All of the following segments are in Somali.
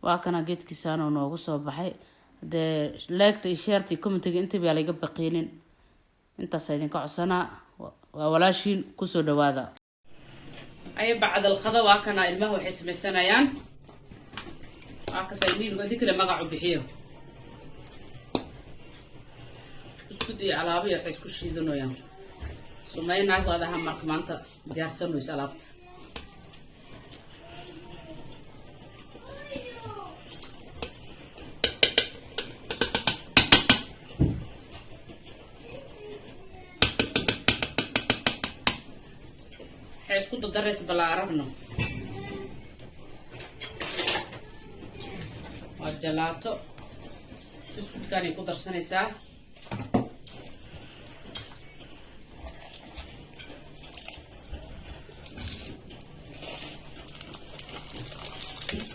Waa kana geedkiisaanoo noogu soo baxay. Dee like-ta iyo share-ta iyo comment-iga intaba yaa layga baqiilin. Intaasa idinka codsanaa. Waa walaashiin, kusoo dhawaada. Ay bacdalqada waa kana, ilmaha waxay sameysanayaan waa kasa. Ilmihi adinkale magacu bixiyo, buskud iyo alaabo iyo waxay isku shiidanayaan. Sumeynaag adaha marka maanta diyaarsanayso alaabta. Waxay isku dadaraysa bala aragno. Waa jalaato, buskudkaanay ku darsanaysaa.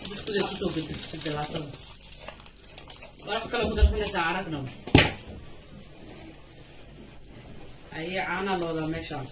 Buskuday kusoo gedisata jalaatada. Wax kale ku darsanaysaa aragno. Aye, caanaa loodaa meeshaan.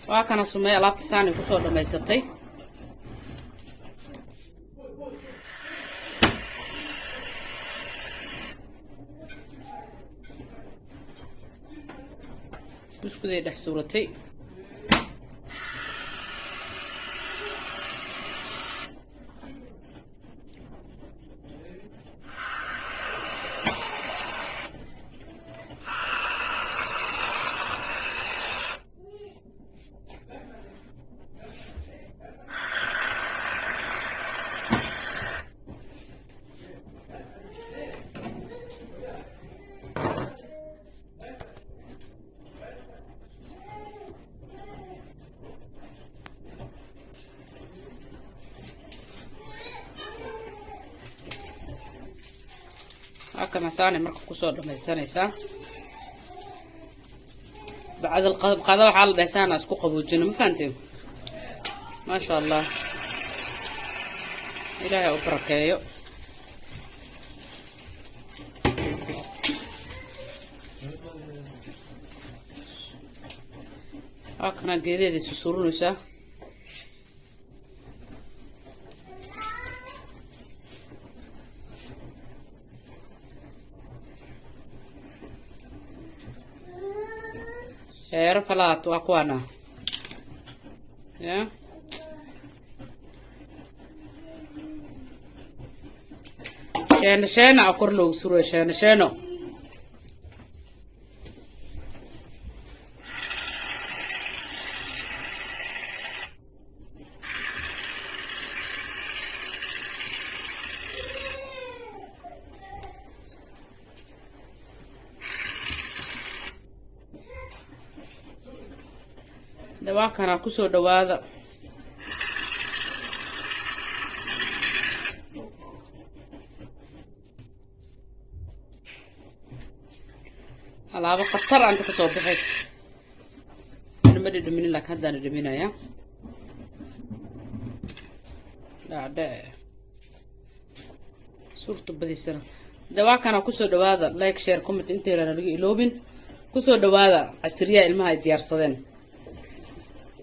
Waa kana Sumey, alaabta saanay kusoo dhamaysatay. Buskuday dhex suuratay. Waa kana, saanay marka kusoo dhamaysanaysaa. Bacdal qada waxaa la dhahay saana isku qaboojino. Ma fahanteen? Maasha Allah, Ilaahay u barakeeyo. Waa kana, geedaheeda susurinaysaa. Heero falaat waa kuwaana ya. Sheeno sheeno a kor loogu suraya, sheeno sheeno. Dawaakana kusoo dhawaada. Alaabo khatar anta kasoo baxays. Ma dhidhiminin, laakiin haddaan dhidhiminaya. Dhacdhece suurta badisana. Dawaakana kusoo dhawaada. Like, share, comment inteyrana laga iloobin. Kusoo dhawaada casriyaha ilmaha ay diyaarsadeen.